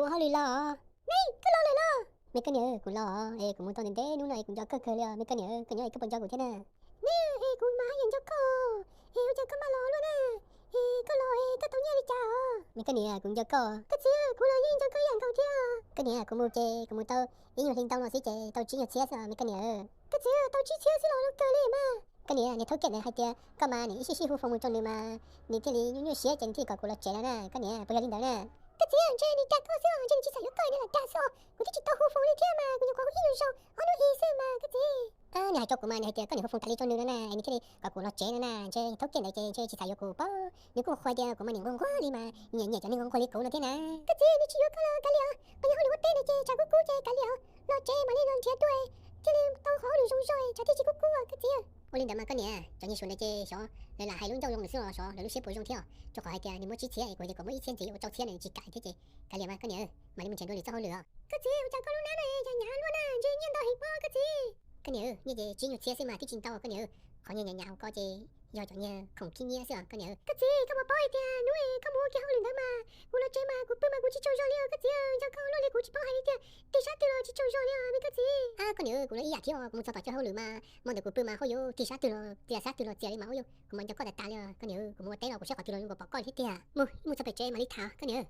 Ua hauj lwm los? Neb, koj los lawm los? Me koj niam, kuv los es kuv mus tau ntev ntev hnub no es kuv nco koj kawg li os me koj niam, koj nyob es koj puas nco kuv thiab na? Neb, es kuv mas yeej nco koj, es ua cas koj mam los luaj na? Es koj los es koj tau nyiaj li cas os? Me koj niam, kuv nco koj. Koj txiv, kuv los yeej nco koj ib yam nkaus thiab. Koj niam, kuv mus ces kuv mus tau ib nyuag hli ntau no xwb ces tau tsib nyuag txhiab xwb os me koj niam. Koj txiv, tau tsib txhiab xwb los luaj kawg li mas. Koj niam, niag thaub kiaj ntawd hais tias koj mas nws ib sij sij hu foos mus rau nws mas nws thiaj li nyuaj nyuaj siab ces nws thiaj li kom kuv los tsev no na koj niam, puas yog li ntawd na? Koj txiv, ntshe nws dag koj xwb os, ntshe nws tsis xav yuav koj nws lam dag xwb os, kuv twb tsis tau hu foos li thiab mas kuv nyuam qhuav hu ib nyuag zaus ob hnub ib xwb mas koj txiv. Nws hais rau kuv mas nws hais tias koj niam hu foos tas li rau nws no na es nws thiaj li kom kuv los tsev no na, ntshe thaub kiaj ntawd ces ntshe tsis xav yuav kuv pob, nws kuj qhuas tias kuv mas niam nquag nquag li mas nyiam nyiam cov neeg nquag nquag li kuv no thiab na. Koj txiv, nws tsis yuav koj los kav liam os, qhov yog hauj lwm ua teb ntawd ces tshav kub kub ces kav liam os, los tsev mam li los nrhiav dua thiaj li tau qhov hauj lwm zoo zog tshav thiaj tsis kub kub os koj txiv. Ua li ntawd mas koj niam, cov niag Suav ntawd ces xyov lawv lam hais lub ncauj zoo lawm xwb los xyov lawv lub siab puas zoo thiab os, rau qhov hais tias nws muab tsib txhiab es kuv hais tias kuv muab ib txhiab ntxiv ua rau txhiab no tsis kam thiab ces kav liam mas koj niam, mam li mus nrhiav dua lwm txoj hauj lwm os. Koj txiv, ua cas koj lub hnab no yam nyav luaj na, ntshe nyiaj ntau heev pob koj txiv. Koj niam, nyiaj ces tsib nyuag txhiab xwb mas twb tsis ntau koj niam, qhov nyiaj nyav nyav hauv ko ces yog cov nyiaj khoom khib nyiab xwb os koj niam. Koj txiv, koj puas paub hais tias hnub koj mus ua kiag hauj lwm ntawd mas kuv los tsev mas kuv pw mas kuv tsis tsaug zog li os koj txiv, nco koj ua luaj li kuv tsis paub hais li tias tig sab twg los tsis tsaug zog li os me koj txiv. Koj niam, kuv los ib yam thiab, kuv mus txog tom chaw hauj lwm mas hmo ntawd kuv pw mas huaj yuav tig sab twg los txias sab twg los txias li mas huaj yuav, kuv mas nco koj tas tas li os koj niam, kuv mus ua teb los kuv saib qhov twg los zoo nkaus pom koj li thiab tiag. Mus ib mus txog pem tsev mam li tham koj niam.